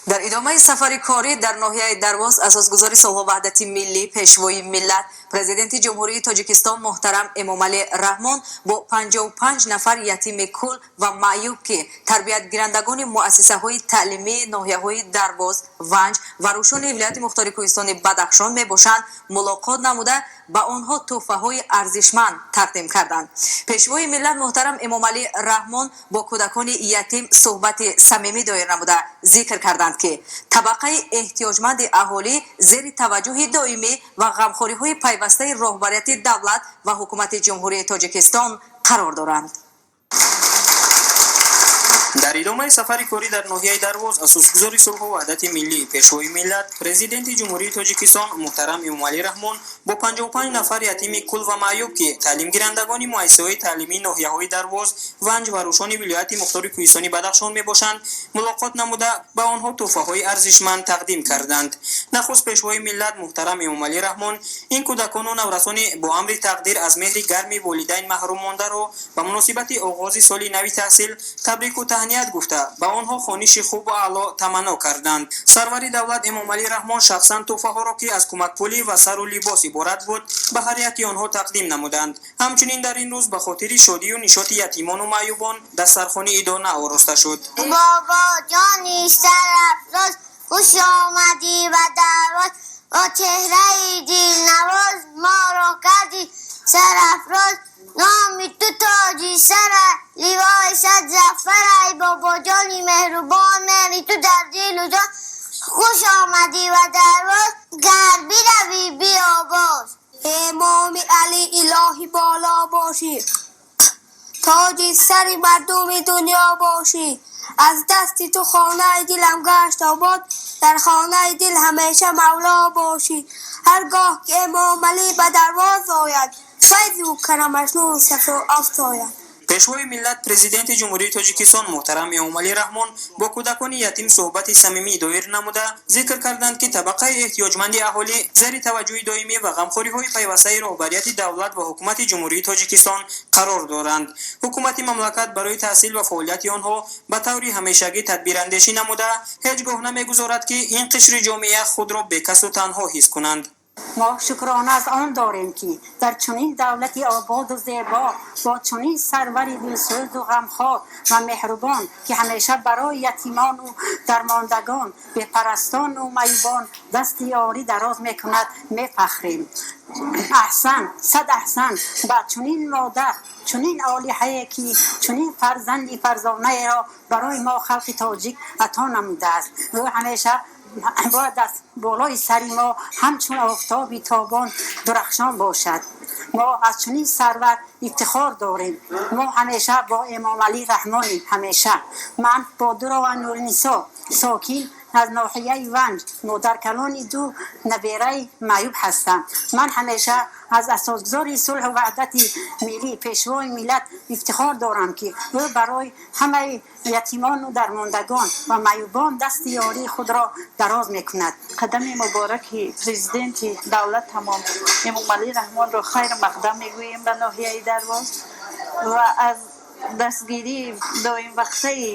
Дар идомаи сафари корӣ дар ноҳияи Дарвоз асосгузори сулҳу ваҳдати миллӣ, Пешвои миллат, Президенти Ҷумҳурии Тоҷикистон муҳтарам Эмомалӣ Раҳмон бо 55 нафар ятими кул ва маъюб, ки тарбиятгирандагони муассисаҳои таълимии ноҳияҳои Дарвоз, Ванҷ ва Рӯшони вилояти мухтори кӯҳистони Бадахшон мебошанд, мулоқот намуда, ба онҳо тӯҳфаҳои арзишманд тақдим карданд. Пешвои миллат муҳтарам Эмомалӣ Раҳмон бо кӯдакони ятим суҳбати самимӣ доир намуда, зикр карданд, ки табақаи эҳтиёҷманди аҳолӣ зери таваҷҷӯҳи доимӣ ва ғамхориҳои пайвастаи роҳбарияти давлат ва ҳукумати Ҷумҳурии Тоҷикистон қарор доранд. Дар идомаи сафари корӣ дар ноҳияи Дарвоз асосгузори сулҳу ваҳдати миллӣ, Пешвои миллат, Президенти Ҷумҳурии Тоҷикистон муҳтарам Эмомалӣ Раҳмон бо 55 нафар ятими кул ва маъюб, ки таълимгирандагони муассисаҳои таълимии ноҳияҳои Дарвоз, Ванҷ ва Рӯшони вилояти мухтори кӯҳистони Бадахшон мебошанд, мулоқот намуда, ба онҳо тӯҳфаҳои арзишманд тақдим карданд. Нахуст Пешвои миллат муҳтарам Эмомалӣ Раҳмон ин кӯдакону наврасони бо амри тақдир аз меҳри гарми волидайн маҳрум мондаро ба муносибати оғози соли нави таҳсил табрику таҳният гуфта, ба онҳо хониши хубу аъло таманно карданд. Сарвари давлат Эмомалӣ Раҳмон шахсан тӯҳфаҳоро, ки аз кӯмакпулӣ ва сару либос иборат буд, ба ҳар яки онҳо тақдим намуданд. Ҳамчунин дар ин рӯз ба хотири шодию нишоти ятимону маъюбон дастархони идона ороста шуд. Бобоҷони сарафроз, хуш омадӣ ба Дарвоз, бо чеҳраи дилнавоз моро кардӣ сарафроз. Номи ту тоҷи сара, ливои сад зафар, ай бобоҷони меҳрубон, меҳри ту дар дилу ҷон, хуш омадӣ ба Дарвоз, гар биравӣ, биё боз. Имоми Алӣ, илоҳӣ боло бошӣ, тоҷи сари мардуми дунё бошӣ. Аз дасти ту хонаи дилам гашт обод, дар хонаи дил ҳамеша мавло бошӣ. Ҳаргоҳ ки Эмомалӣ ба Дарвоз ояд, файзу карамаш нуру сафо афзояд. Пешвои миллат, Президенти Ҷумҳурии Тоҷикистон муҳтарам Эмомалӣ Раҳмон бо кӯдакони ятим суҳбати самимӣ доир намуда, зикр карданд, ки табақаи эҳтиёҷманди аҳолӣ зери таваҷҷӯҳи доимӣ ва ғамхориҳои пайвастаи роҳбарияти давлат ва ҳукумати Ҷумҳурии Тоҷикистон қарор доранд. Ҳукумати мамлакат барои таҳсил ва фаъолияти онҳо ба таври ҳамешагӣ тадбирандешӣ намуда, ҳеҷ гоҳ намегузорад, ки ин қишри ҷомеа худро бекасу танҳо ҳис кунанд. Мо шукрона аз он дорем, ки дар чунин давлати ободу зебо, бо чунин сарвари дилсӯзу ғамхор ва меҳрубон, ки ҳамеша барои ятимону дармондагон, бепарастону маъюбон дасти ёрӣ дароз мекунад, мефахрем. Аҳсан, сад аҳсан ба чунин модар, чунин олиҳае, ки чунин фарзанди фарзонаеро барои мо, халқи тоҷик, ато намудааст. Ӯ ҳамеша бояд аз болои сари мо ҳамчун офтоби тобон дурахшон бошад. Мо аз чунин сарвар ифтихор дорем. Мо ҳамеша бо Эмомалӣ Раҳмонем, ҳамеша. Ман, Бодурова Нурнисо, сокин аз ноҳияи Ванҷ, модаркалони ду набераи маъюб ҳастам. Ман ҳамеша аз асосгузори сулҳу ваҳдати миллӣ, Пешвои миллат ифтихор дорам, ки ӯ барои ҳамаи ятимону дармондагон ва маъюбон дасти ёрии худро дароз мекунад. Қадами мубораки президенти давлатамон Эмомалӣ Раҳмонро хайр мақдам мегӯем ба ноҳияи Дарвоз ва аз дастгирии доимвақтаи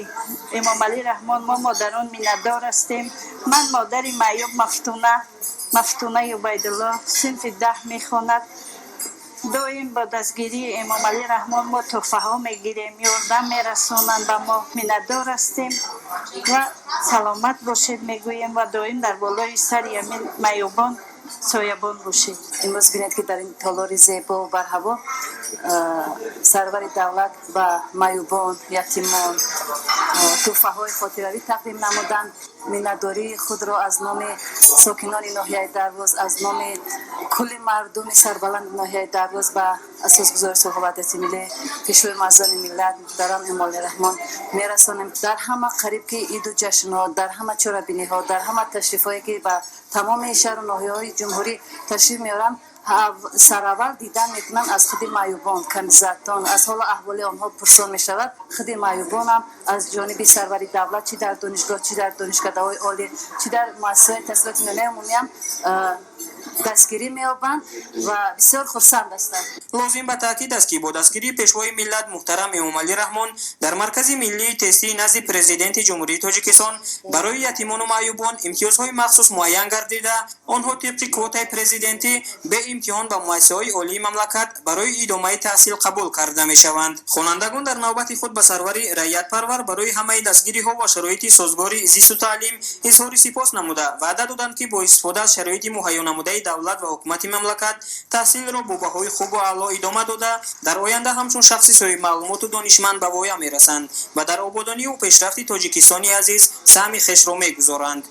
Эмомалӣ Раҳмон мо, модарон, миннатдор ҳастем. Ман модари маъюб Мафтуна, Мафтунаи Убайдулло, синфи 10 мехонад. Доим бо дастгирии Эмомалӣ Раҳмон мо тӯҳфаҳо мегирем, ёрдам мерасонанд ба мо. Миннатдор ҳастем ва саломат бошед мегӯем ва доим дар болои сари ҳамин маъюбон соябон бошед. Имрӯз бинед, ки дар ин толори зебо барҳаво сарвари давлат ба маъюбон, ятимон тӯҳфаҳои хотиравӣ тақдим намуданд. Миннатдории худро аз номи сокинони ноҳияи Дарвоз, аз номи кулли мардуми сарбаланди ноҳияи Дарвоз ба асосгузори сулҳу ваҳдати миллӣ, Пешвои муаззами миллат муҳтарам Эмомалӣ Раҳмон мерасонем. Дар ҳама қариб ки иду ҷашнҳо, дар ҳама чорабиниҳо, дар ҳама ташрифҳое, ки ба тамоми шаҳру ноҳияҳои ҷумҳурӣ ташриф меоранд, Сараввал дидан мекунанд аз худи маъюбон, камбизоатон, аз ҳолу аҳволи онҳо пурсон мешавад. Худи маъюбонам аз ҷониби сарвари давлат, чӣ дар донишгоҳ, чӣ дар донишкадаҳои олӣ, чӣ дар муассисаҳои таҳсилоти миёнаи умумиам дастгирӣ меёбанд ва бисёр хурсанд ҳастанд. Лозим ба таъкид аст, ки бо дастгирии Пешвои миллат муҳтарам Эмомалӣ Раҳмон дар Маркази миллии тестии назди Президенти Ҷумҳурии Тоҷикистон барои ятимону маъюбон имтиёзҳои махсус муайян гардида, онҳо тибқи квотаи президентӣ бе имтиҳон ба муассисаҳои олии мамлакат барои идомаи таҳсил қабул карда мешаванд. Хонандагон дар навбати худ ба сарвари раиятпарвар барои ҳамаи дастгириҳо ва шароити созгори зисту таълим изҳори сипос намуда, ваъда доданд, ки бо истифода аз шароити муҳайё намудаи давлат ва ҳукумати мамлакат таҳсилро бо баҳои хубу аъло идома дода, дар оянда ҳамчун шахси соҳибмаълумоту донишманд ба воя мерасанд ва дар ободониву пешрафти Тоҷикистони азиз саҳми хешро мегузоранд.